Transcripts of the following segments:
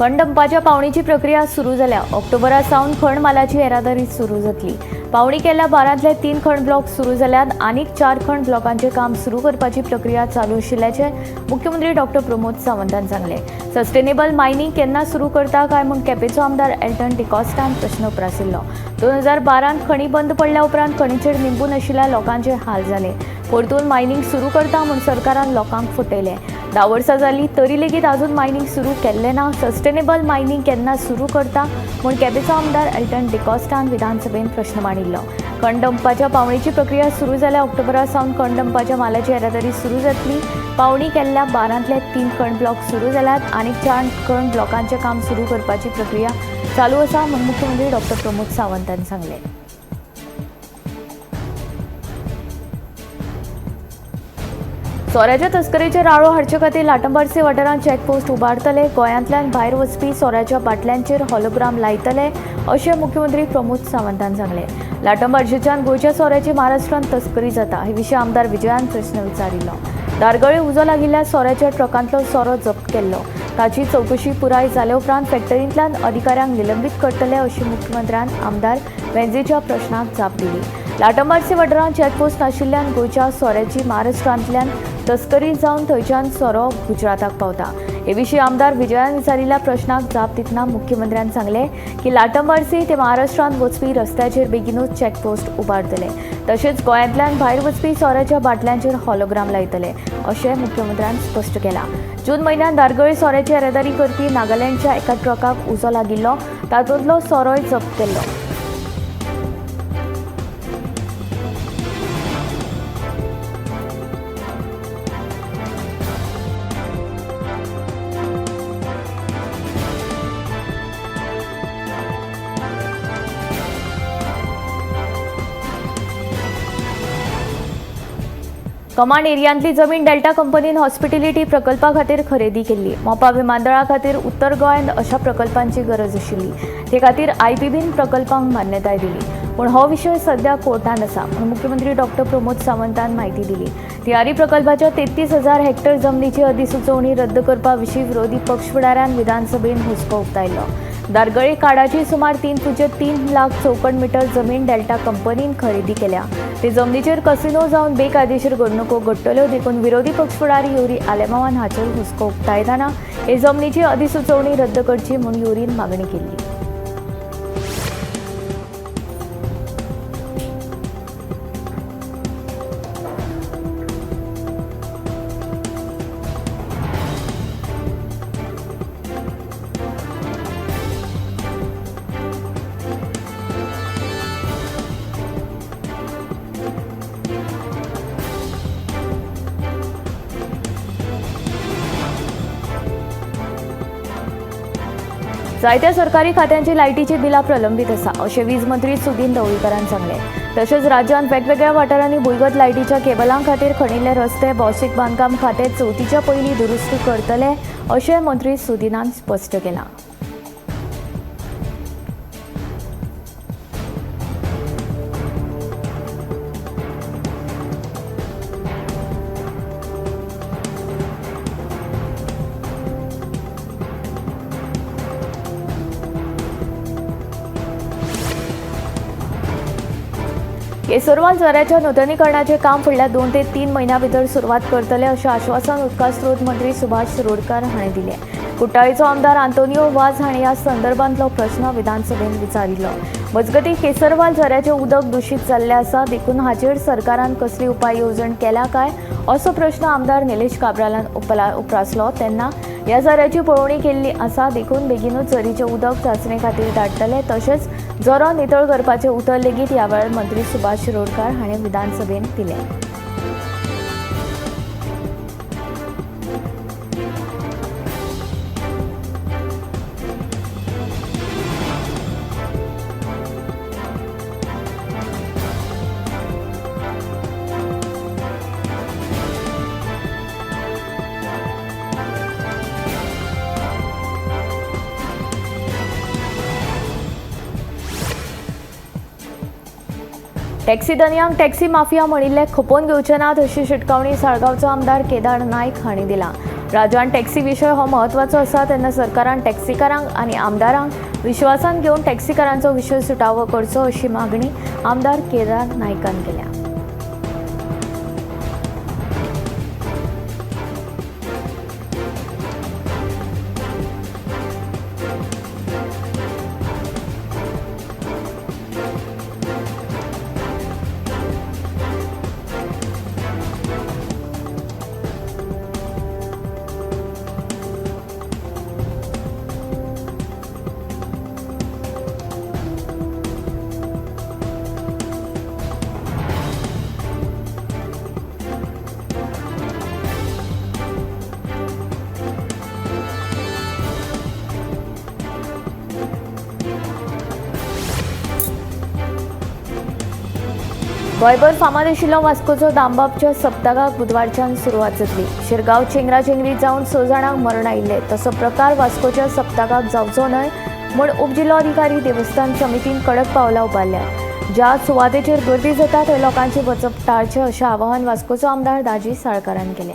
खण डंपाच्या पावणीची प्रक्रिया सुरू जाल्या. ऑक्टोबरा सावन खण मालाची येरादारी सुरू जातली. पावणी केल्ल्या 12तले 3 खण ब्लॉक सुरू जाल्यात. आनीक 4 खण ब्लॉकांचें काम सुरू करपाची प्रक्रिया चालू आशिल्ल्याचें मुख्यमंत्री डॉक्टर प्रमोद सावंतान सांगलें. सस्टेनेबल मायनिंग केन्ना सुरू करता काय म्हूण केपेंचो आमदार एल्टन डिकॉस्टान प्रश्न उप्रासिल्लो. 2012 खणी बंद पडल्या उपरांत खणीचेर निंबून आशिल्ल्या लोकांचे हाल जाले. परतून मायनिंग सुरू करता म्हूण सरकारान लोकांक फटयलें. 10 वर्सां जाली तरी लेगीत अजून मायनिंग सुरू केल्लें ना. सस्टेनेबल मायनिंग केन्ना सुरू करता म्हूण केपेंचो आमदार एल्टन डिकॉस्टान विधानसभेन प्रश्न मांडिल्लो. खण डंपाच्या पावणीची प्रक्रिया सुरू जाल्या. ऑक्टोबरा सावन खण डंपाच्या मालाची येरादारी सुरू जातली. पावणी केल्ल्या 12तले 3 खण ब्लॉक सुरू जाल्यात. आनीक 4 खण ब्लॉकांचें काम सुरू करपाची प्रक्रिया चालू आसा म्हूण मुख्यमंत्री डॉक्टर प्रमोद सावंतान सांगलें. सोऱ्याच्या तस्करीचेर आळो हाडचे खातीर लाटंबार्से वाठारांत चॅकपोस्ट उबारतले. गोंयांतल्यान भायर वचपी सोऱ्याच्या बाटल्यांचेर हॉलोग्राम लायतले अशें मुख्यमंत्री प्रमोद सावंतान सांगलें. लाटंबार्सेच्यान गोंयच्या सोऱ्याची महाराष्ट्रांत तस्करी जाता हे विशीं आमदार विजयान प्रश्न विचारिल्लो. दारगळे उजो लागिल्ल्या सोऱ्याच्या ट्रकांतलो सोरो जप्त केल्लो. ताची चवकशी पुराय जाले उपरांत फॅक्टरींतल्यान अधिकाऱ्यांक निलंबीत करतले अशी मुख्यमंत्र्यान आमदार वेंझीच्या प्रश्नाक जाप दिली. लाटंबार्से वाठारांत चॅकपोस्ट नाशिल्ल्यान गोंयच्या सोऱ्याची महाराष्ट्रांतल्यान तस्करी जावन थंयच्यान सोरो गुजराताक पावता. हे विशीं आमदार विजयान विचारिल्ल्या प्रश्नाक जाप दितना मुख्यमंत्र्यान सांगलें की लाटंबार्से ते महाराष्ट्रांत वचपी रस्त्याचेर बेगीनूच चॅकपोस्ट उबारतले. तशेंच गोंयांतल्यान भायर वचपी सोऱ्याच्या बाटल्यांचेर हॉलोग्राम लायतले अशें मुख्यमंत्र्यान स्पश्ट केलां. जून म्हयन्यांत दारगळे सोऱ्याची येरादारी करपी नागालँडच्या एका ट्रकाक उजो लागिल्लो. तातूंतलो सोरोय जप्त केल्लो. कमांड एरियांतली जमीन डेल्टा कंपनीन हॉस्पिटेलिटी प्रकल्पा खातीर खरेदी केल्ली. मोपा विमानतळा खातीर उत्तर गोंयांत अशा प्रकल्पांची गरज आशिल्ली. ते खातीर आयपीबीन प्रकल्पांक मान्यताय दिली. पूण हो विशय सध्या कोर्टांत आसा म्हूण मुख्यमंत्री डॉक्टर प्रमोद सावंतान म्हायती दिली. तियारी प्रकल्पाच्या 33,000 हेक्टर जमनीची अधिसुचोवणी रद्द करपा विशीं विरोधी पक्ष फुडाऱ्यान विधानसभेन हुस्को उक्तायलो. दारगळे काडाची सुमार 3.03 लाख चौखण मिटर जमीन डेल्टा कंपनीन खरेदी केल्या. ते जमनीचेर कसिनो जावन बेकायदेशीर घडणुको घडटल्यो देखून विरोधी पक्ष फुडारी युरी आलेमावान हाचेर हुस्को उक्तायतना हे जमनीची अधिसुचोवणी रद्द करची म्हूण युरीन मागणी केल्ली. जायत्या सरकारी खात्यांची लायटीची बिलां प्रलंबीत आसा अशें वीज मंत्री सुदीन ढवळीकारान सांगलें. तशेंच राज्यांत वेगवेगळ्या वाठारांनी भुंयगत लायटीच्या केबलां खातीर खणिल्ले रस्ते भौशीक बांदकाम खातें चवथीच्या पयलीं दुरुस्त करतले अशें मंत्री सुदीनान स्पश्ट केलां. केसरवाल झऱ्याच्या नुतनीकरणाचें काम फुडल्या 2 ते 3 म्हयन्यां भितर सुरवात करतले अशें आश्वासन उदका स्रोत मंत्री सुभाष शिरोडकर हांणी दिलें. कुट्टाळीचो आमदार आंतोनियो वाझ हांणी ह्या संदर्भांतलो प्रश्न विधानसभेन विचारिल्लो. मजगतीं केसरवाल झऱ्याचें उदक दुशीत जाल्लें आसा देखून हाचेर सरकारान कसली उपाय येवजण केल्या काय असो प्रश्न आमदार निलेश काब्रालान उप्रासलो. तेन्ना ह्या झऱ्याची पळोवणी केल्ली आसा देखून बेगीनूच झरीचें उदक चांचणे खातीर धाडटले. तशेंच झरो नितळ करपाचें उतर लेगीत ह्या वेळार मंत्री सुभाष शिरोडकर हांणी विधानसभेन दिलें. टॅक्सी धनयांक टॅक्सी माफिया म्हणिल्ले खपोवन घेवचे नात अशी शिटकावणी साळगांवचो आमदार केदार नायक हांणी दिला. राज्यांत टॅक्सी विशय हो म्हत्वाचो आसा, तेन्ना सरकारान टॅक्सीकारांक आनी आमदारांक विश्वासान घेवन टॅक्सीकारांचो विशय सुटावो करचो अशी मागणी आमदार केदार नायकान केल्या। गोंयभर फामाद आशिल्लो वास्कोचो दामबाबच्या सप्तकाक बुधवारच्यान सुरवात जातली। शिरगांव चेंगरा चेंगरी जावन 6 जाणांक मरण आयिल्लें। तसो प्रकार वास्कोच्या सप्तकाक जावचो न्हय म्हूण उपजिल्लोधिकारी देवस्थान समितीन कडक पावलां उबारल्यात। ज्या सुवातेचेर गर्दी जाता थंय लोकांचें वचप टाळचें अशें आवाहन वास्कोचो आमदार दाजी साळकारान केलें।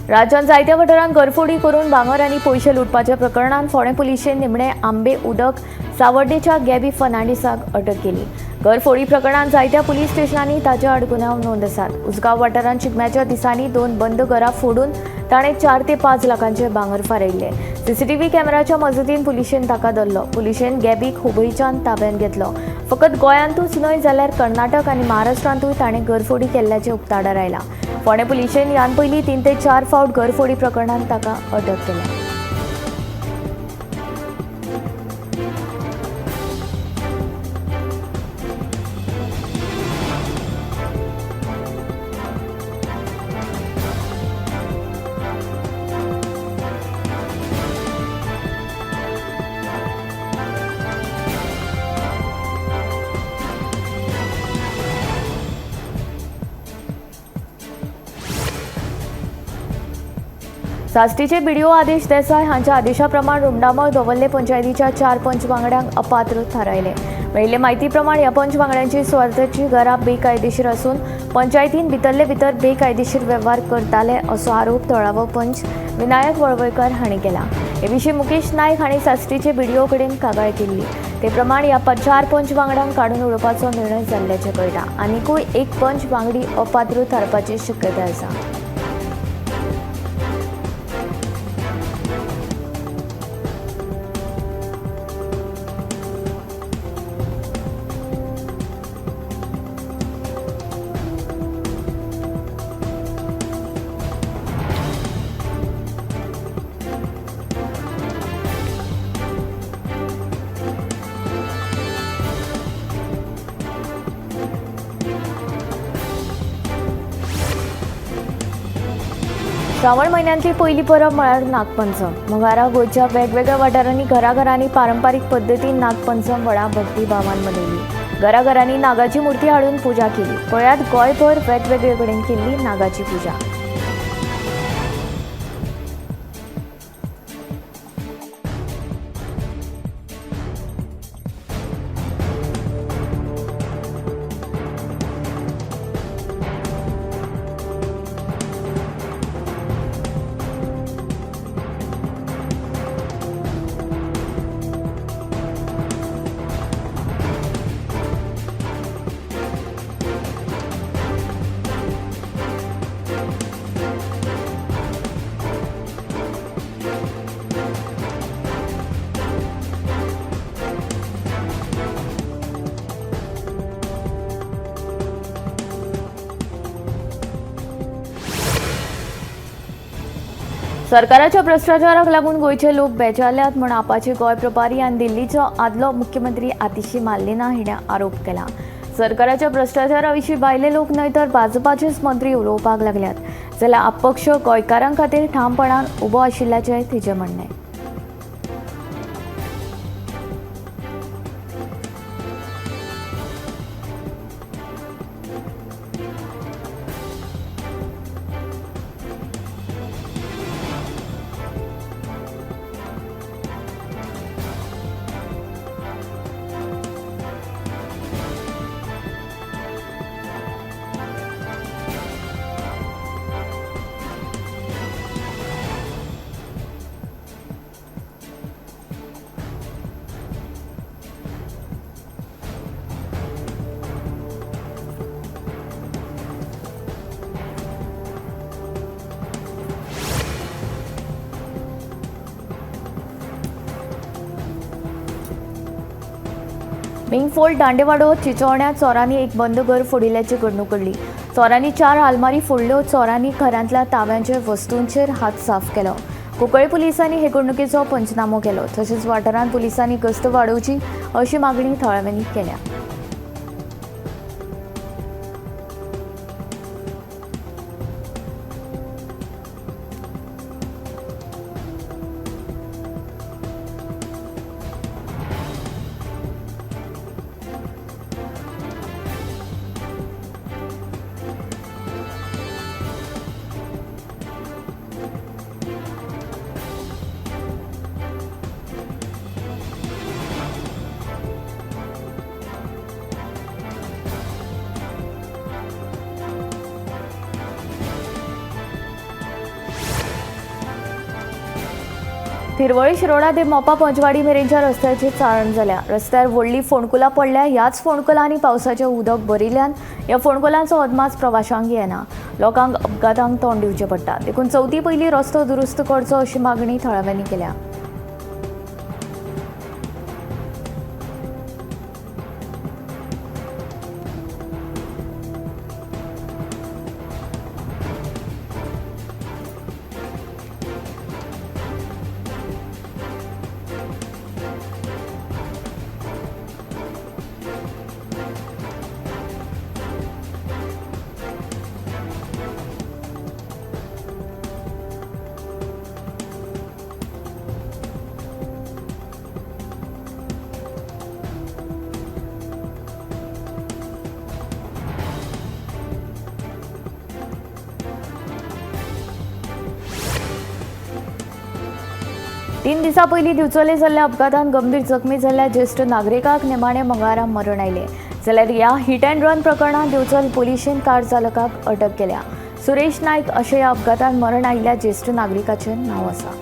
राज्यांत जायत्या वाठारांत घरफोडी करून भांगर आनी पयशे लुटपाच्या प्रकरणांत फोंडें पुलिशेन निमणे आंबे उदक सावर्डेच्या गॅबी फर्नांडीसाक अटक केली। घरफोडी प्रकरणांत जायत्या पुलीस स्टेशनांनी ताच्या आड गुन्यांव नोंद आसात। उसगांव वाठारांत शिगम्याच्या दिसांनी 2 बंद घरां फोडून ताणें 4 ते 5 लाखांचे भांगर फारायिल्ले। सीसीटीव्ही कॅमेराच्या मजतीन पुलिशेन ताका धरलो। पुलिशेन गॅबीक हुबळीच्यान ताब्यांत घेतलो। फकत गोंयांतूच न्हय जाल्यार कर्नाटक आनी महाराष्ट्रांतूय ताणें घरफोडी केल्ल्याचें उक्ताडार आयलां। फोंडें पुलिशेन ह्यान पयलीं 3 ते 4 फावट घरफोडी प्रकरणांत ताका अटक केल्या। साश्टीचे बीडीओ आदेश देसाय हांच्या आदेशा प्रमाण रुमडामळ दवल्ले पंचायतीच्या 4 पंच वांगड्यांक अपात्र थारायले। मेळिल्ले म्हायती प्रमाण ह्या पंच वांगड्यांची स्वार्थाची घरां बेकायदेशीर आसून पंचायतीन भितरले भितर बेकायदेशीर वेव्हार करताले असो आरोप थळावो पंच विनायक वळवयकर हांणी केला। हे विशीं मुकेश नायक हांणी साश्टीचे बीडीओ कडेन कागाळ केल्ली। ते प्रमाण ह्या 4 पंच वांगड्यांक काडून उडोवपाचो निर्णय जाल्ल्याचें कळटा। आनिकूय 1 पंच वांगडी अपात्र थारपाची शक्यताय आसा। श्रावण म्हयन्यांतली पयली परब म्हळ्यार नागपंचम। मंगळारा गोंयच्या वेगवेगळ्या वाठारांनी घराघरांनी पारंपारीक पद्दतीन नागपंचम व्हडा भक्तीभावान मनयली। घराघरांनी नागाची मूर्ती हाडून पुजा केली। पळयात गोंयभर वेगवेगळे कडेन केल्ली नागाची पुजा। सरकाराच्या भ्रश्टाचाराक लागून गोंयचे लोक बेजारल्यात म्हूण आपाचे गोंय प्रभारी आनी दिल्लीचो आदलो मुख्यमंत्री आतिशी मार्लेना हिणें आरोप केला। सरकाराच्या भ्रश्टाचारा विशीं भायले लोक न्हय तर भाजपाचेच मंत्री उलोवपाक लागल्यात, जाल्यार अपक्ष गोंयकारां खातीर ठामपणान उबो आशिल्ल्याचें तिचें म्हणणें। मिंगफोल्ड दांडेवाडो चिचोण्या चोरांनी एक बंद घर फोडिल्ल्याची घडणूक घडली। चोरांनी 4 आलमारी फोडल्यो। चोरांनी घरांतल्या ताव्यांच्या वस्तूंचेर हात साफ केलो। कुंकळ्ळी पुलिसांनी हे घडणुकेचो पंचनामो केलो। तशेंच वाठारांत पुलिसांनी गस्त वाडोवची अशी मागणी थळाव्यांनी केल्या। थिरवळी शिरोडा ते मोपा पंचवाडी मेरेनच्या रस्त्याची चाळण जाल्या। रस्त्यार व्हडली फोंडकुलां पडल्या। ह्याच फोंडकुलांनी पावसाचें उदक भरिल्ल्यान ह्या फोंडकुलांचो अदमास प्रवाशांक येना। लोकांक अपघातांक तोंड दिवचें पडटा। देखून चवथी पयलीं रस्तो दुरुस्त करचो अशी मागणी थळाव्यांनी केल्या। तीन दिसां पयलीं दिवचले जाल्ल्या अपघातान गंभीर जखमी जाल्ल्या ज्येश्ठ नागरिकाक निमाणें मंगळारा मरण आयलें। जाल्यार ह्या हिट अँड रन प्रकरणांत दिवचल पुलिशेन कार चालकाक अटक केल्या। सुरेश नायक अशें ह्या अपघातान मरण आयिल्ल्या ज्येश्ठ नागरिकाचें नांव आसा।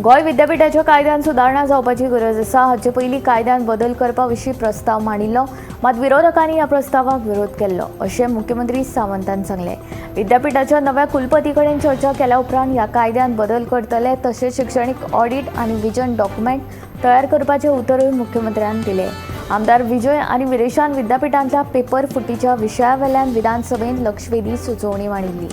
गोंय विद्यापीठाच्या कायद्यान सुदारणा जावपाची गरज आसा। हाचे पयलीं कायद्यान बदल करपा विशीं प्रस्ताव मांडिल्लो, मात विरोधकांनी ह्या प्रस्तावाक विरोध केल्लो अशें मुख्यमंत्री सावंतान सांगलें। विद्यापीठाच्या नव्या कुलपती कडेन चर्चा केल्या उपरांत ह्या कायद्यान बदल करतले। तशेंच शिक्षणीक ऑडिट आनी विजन डॉक्युमेंट तयार करपाचें उतरूय मुख्यमंत्र्यान दिलें। आमदार विजय आनी विरेशान विद्यापीठांतल्या पेपर फुटीच्या विशया वेल्यान विधानसभेंत लक्षवेधी सुचोवणी मांडिल्ली।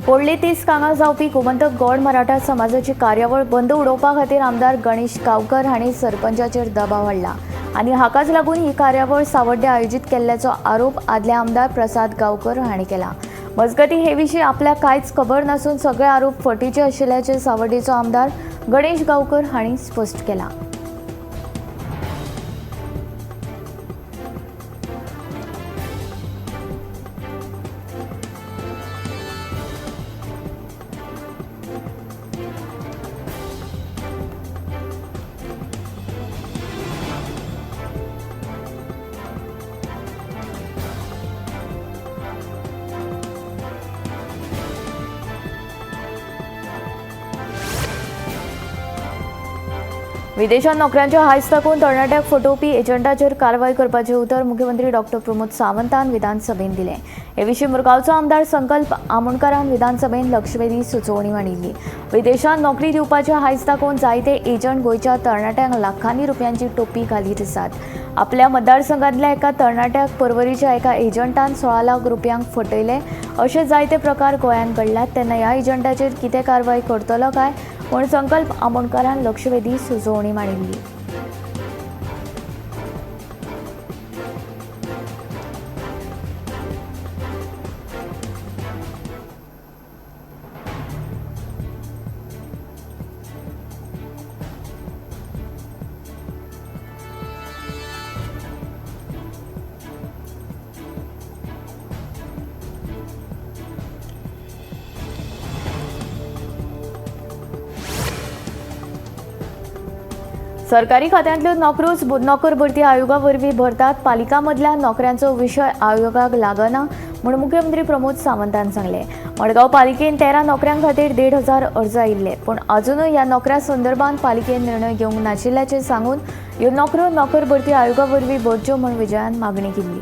पोडले 30 हांगा जावपी गोमंतक गौड मराठा समाजाची कार्यावळ बंद उडोवपा खातीर आमदार गणेश गांवकर हांणी सरपंचाचेर दबाव हाडला आनी हाकाच लागून ही कार्यावळ सावड्डे आयोजीत केल्ल्याचो आरोप आदले आमदार प्रसाद गांवकर हांणी केला। मजगतीं हे विशीं आपल्याक कांयच खबर नासून सगळे आरोप फटीचे आशिल्ल्याचें सावड्डेचो आमदार गणेश गांवकर हांणी स्पश्ट केला। विदेशात नोकऱ्यांच्या हायस दाखोवन तरणाट्याक फटोवपी एजंटाचेर कारवाय करपाचें उतर मुख्यमंत्री डॉक्टर प्रमोद सावंतान विधानसभेन दिलें। हे विशीं मुरगांवचो आमदार संकल्प आमोणकारान विधानसभेन लक्षवेधी सुचोवणी मांडिल्ली। विदेशात नोकरी दिवपाचे हायस दाखोवन जायते एजंट गोंयच्या तरणाट्यांक लाखांनी रुपयांची टोपी घालीत आसात। आपल्या मतदारसंघांतल्या एका तरणाट्याक परवरीच्या एका एजंटान 16 लाख रुपयांक फटयले अशे जायते प्रकार गोंयांत घडल्यात। तेन्ना ह्या एजंटाचेर कितें कारवाय करतलो काय म्हूण संकल्प आमोणकारान लक्षवेधी सुचोवणी मांडिल्ली। सरकारी खात्यांतल्यो नोकऱ्योच नोकर भरती आयोगा वरवीं भरतात। पालिका मदल्या नोकऱ्यांचो विशय आयोगाक लागना म्हूण मुख्यमंत्री प्रमोद सावंतान सांगलें। मडगांव पालिकेन 13 नोकऱ्यां खातीर 1500 अर्ज आयिल्ले, पूण अजुनूय ह्या नोकऱ्यां संदर्भात पालिकेन निर्णय घेवंक नाशिल्ल्याचें सांगून ह्यो नोकऱ्यो नोकर भरती आयोगा वरवीं भरच्यो म्हूण विजयान मागणी केल्ली।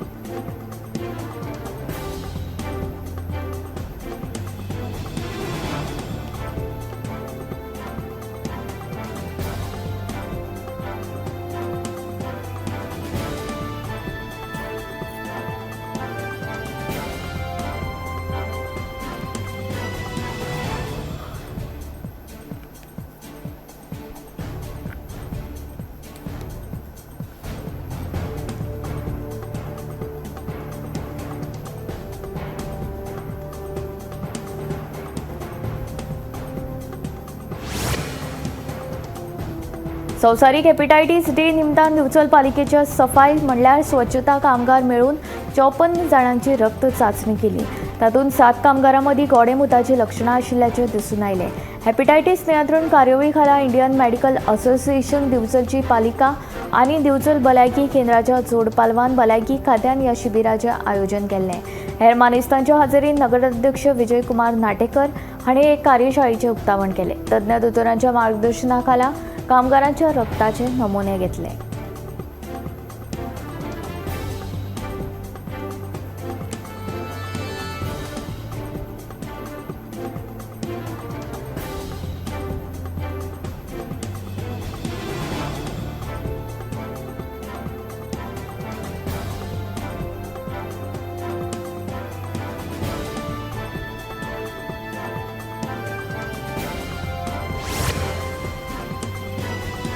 संवसारीक हेपेटायटीस डे निमतान दिवचल पालिकेच्या सफाई म्हणल्यार स्वच्छता कामगार मेळून 54 जाणांची रक्त चाचणी केली। तातूंत 7 कामगारां मदीं गोडेमुताची लक्षणां आशिल्ल्याचें दिसून आयलें। हेपेटायटीस नियंत्रण कार्यावळी खाला इंडियन मेडिकल असोसिएशन दिवचलची पालिका आनी दिवचल भलायकी केंद्राच्या जोडपालवान भलायकी खात्यान ह्या शिबिराचें आयोजन केल्लें। हेर मानेस्तांच्या हाजेरीन नगराध्यक्ष विजय कुमार नाटेकर हांणी एक कार्यशाळेचें उक्तावण केलें। तज्ञ दोतोरांच्या मार्गदर्शना खाला कामगारांच्या रक्ताचे नमुने घेतले।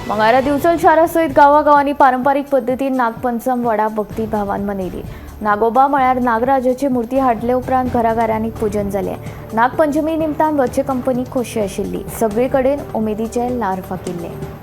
मंगळारा दिवचल शारा सयत गांवागांवांनी पारंपारीक पद्दतीन नागपंचम वडा भक्तिभावान मनयली। नागोबा म्हळ्यार नागराजाची मूर्ती हाडले उपरांत घराघरांनी पूजन जालें। नागपंचमी निमतान वच्चे कंपनी खोशी आशिल्ली। सगळे कडेन उमेदीचे ल्हार फाकिल्लें।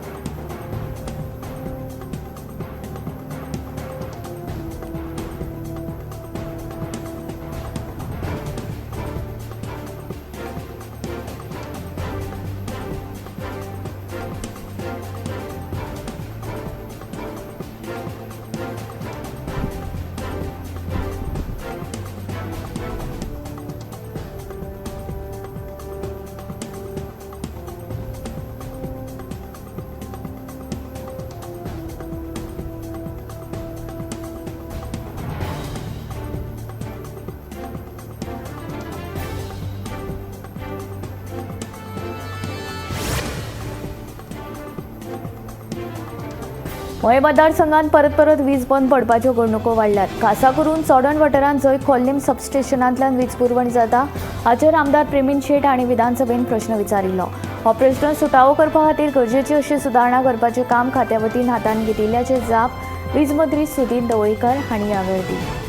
मयें मतदारसंघात परत परत वीज बंद पडपाच्यो घडणुको वाडल्यात. खासा करून चोडण वाठारांत जंय खोर्लीम सबस्टेशनांतल्यान वीज पुरवण जाता हाचेर आमदार प्रेमीन शेट हांणी विधानसभेंत प्रश्न विचारिल्लो. हो प्रश्न सुटावो करपा खातीर गरजेची अशी सुदारणा करपाचें काम खात्या वतीन हातांत घेतिल्ल्याची जाप वीज मंत्री सुदीन ढवळीकर हांणी ह्या वेळार दिली.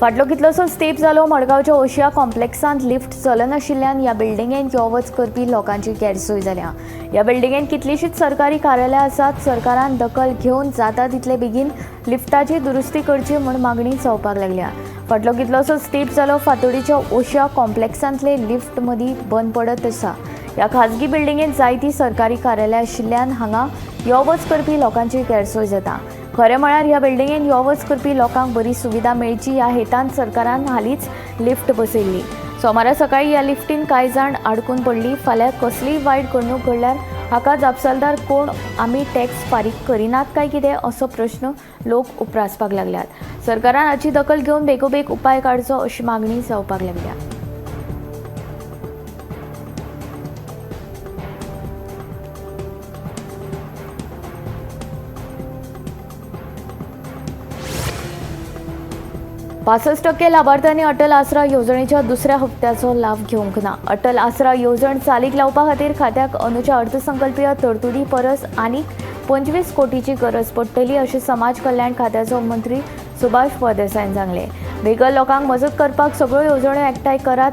फाटलो कितलोसोच तेंप जालो मडगांवच्या ओशिया कॉम्प्लेक्सांत लिफ्ट चलनाशिल्ल्यान ह्या बिल्डिंगेंत यो वच करपी लोकांची गैरसोय जाल्या. ह्या बिल्डिंगेंत कितलींशींच सरकारी कार्यालयां आसात. सरकारान दखल घेवन जाता तितले बेगीन लिफ्टाची दुरुस्ती करची म्हूण मागणी जावपाक लागल्या. फाटलो कितलोसोच तेंप जालो फातोडीच्या ओशिया कॉम्प्लेक्सांतले लिफ्ट मदीं बंद पडत आसा. ह्या खाजगी बिल्डिंगेंत जायतीं सरकारी कार्यालयां आशिल्ल्यान हांगा यो वच करपी लोकांची गैरसोय जाता. खरें म्हळ्यार ह्या बिल्डिंगेंत यो वच करपी लोकांक बरी सुविधा मेळची ह्या हेतान सरकारान हालींच लिफ्ट बसयल्ली. सोमारा सकाळीं ह्या लिफ्टीन कांय जाण आडकून पडली. फाल्यां कसलीय वायट घडणूक घडल्यार हाका जापसालदार कोण, आमी टॅक्स फारीक करिनात काय कितें असो प्रश्न लोक उप्रासपाक लागल्यात. सरकारान हाची दखल घेवन बेगोबेग उपाय काडचो अशी मागणी जावपाक लागल्या. 65% लाभार्थ्यांनी अटल आसरा येवजणेच्या दुसऱ्या हप्त्याचो लाव घेवंक ना. अटल आसरा येवजण चालीक लावपा खातीर खात्याक अंदूच्या अर्थसंकल्पीय तरतुदी परस आनीक 25 कोटीची गरज पडटली अशें समाज कल्याण खात्याचो मंत्री सुभाष फळदेसायान सांगलें. बेघर लोकांक मजत करपाक सगळ्यो येवजण्यो एकठांय करात.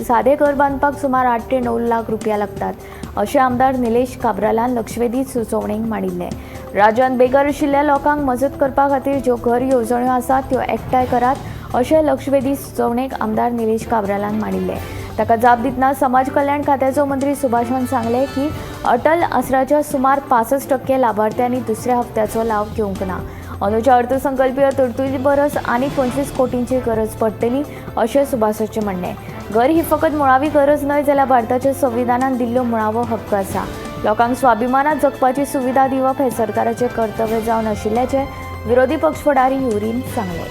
सादें घर बांदपाक सुमार 8 ते 9 लाख रुपया लागतात अशें आमदार निलेश काब्रालान लक्षवेधी सुचोवणेक मांडिल्लें. राज्यांत बेघर आशिल्ल्या लोकांक मजत करपा खातीर ज्यो घर येवजण्यो आसात त्यो एकठांय करात अशें लक्षवेधी सुचोवणेक आमदार निलेश काब्रालान मांडिल्लें. ताका जाप दितना समाज कल्याण खात्याचो मंत्री सुभाषान सांगलें की अटल आसराच्या सुमार 65% लाभार्थ्यांनी दुसऱ्या हप्त्याचो लाव घेवंक ना. अंदूच्या अर्थसंकल्पीय तरतुदी परस आनीक 25 कोटींची गरज पडटली अशें सुभाषाचें म्हणणें. घर ही फकत मुळावी गरज न्हय जाल्यार भारताच्या संविधानान दिल्लो मुळावो हक्क आसा. लोकांक स्वाभिमानात जगपाची सुविधा दिवप हें सरकाराचें कर्तव्य जावन आशिल्ल्याचें विरोधी पक्ष फुडारी युरीन सांगलें.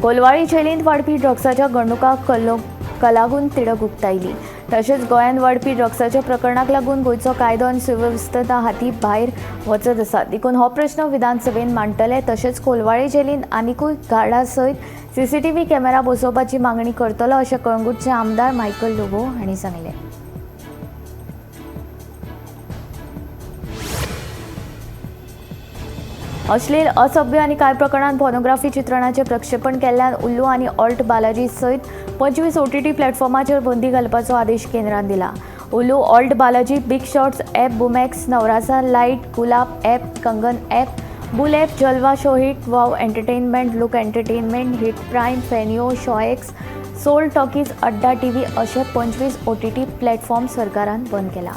कोलवाळी जेलींत वाडपी ड्रग्साच्या घडणुकांक लागून तिडक उक्तायली. तशेंच गोंयांत वाडपी ड्रग्साच्या प्रकरणाक लागून गोंयचो कायदो आनी सुवेवस्था हाती भायर वचत आसा. देखून हो प्रश्न विधानसभेंत मांडटले. तशेंच कोलवाळी जेलींत आनिकूय गार्डा सयत सीसीटीव्ही कॅमेरा बसोवपाची मागणी करतलो अशें कळंगूटचे आमदार मायकल लोबो हांणी सांगलें. अश्लील, असभ्य आनी कांय प्रकरणांत पॉर्नोग्राफी चित्रणाचें प्रक्षेपण केल्ल्यान उल्लू आनी ऑल्ट बालाजी सयत 25 ओटीटी प्लॅटफॉर्माचेर बंदी घालपाचो आदेश केंद्रान दिला. Ullu, Alt Balaji, big shots app, Boomax, Navrasa lite, Gulab app, Kangan app, Bull app, Jalwa show hit, wow entertainment, look entertainment, hit prime, Feneo, Showmax, soul talkies, Adda TV अशे 25 OTT platform सरकारान बंद केला.